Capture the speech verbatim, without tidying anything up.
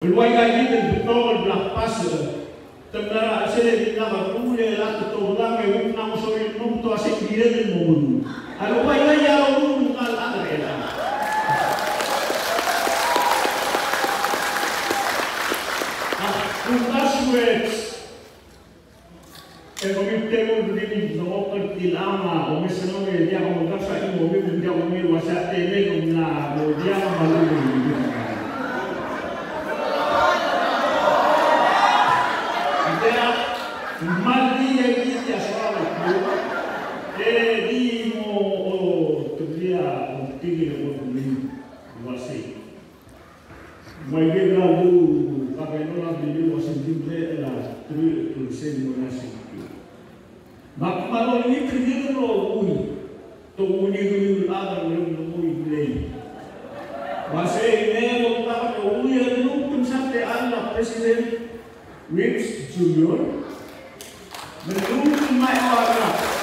El ua ika kid el betok el bla kbasech, te mla er a chelsel e dimlak a rruul e a tobedang e kuk mla mo sorir el mo, te uasei ng kirel el mo meruul. A lechub a ika a loruul el ngalek er chelechang. A kumdasu e E kemiu a teblo el redil el mlo oker er tiang a omes er ngii e diak a omdasu a chimo, me ng diak a omes el uasei a teblo el mla mo diak a malu. Ng diak, ng mal di e di a soal e di mo, o, teblo a, o, teblo el mo uasei. Ng ua ikel bla ldu, Governor a bla ldu el uasei ng di mle er a truich el percent el mo er a sengkio. Me ak kmal olengit er kid el rokui, te kuk ngii el chad a mlo menguiu el blame. Uasei ng mle oltak el rokui e lmuut el msa techall a President Whipps Junior, me lmuut el mei er a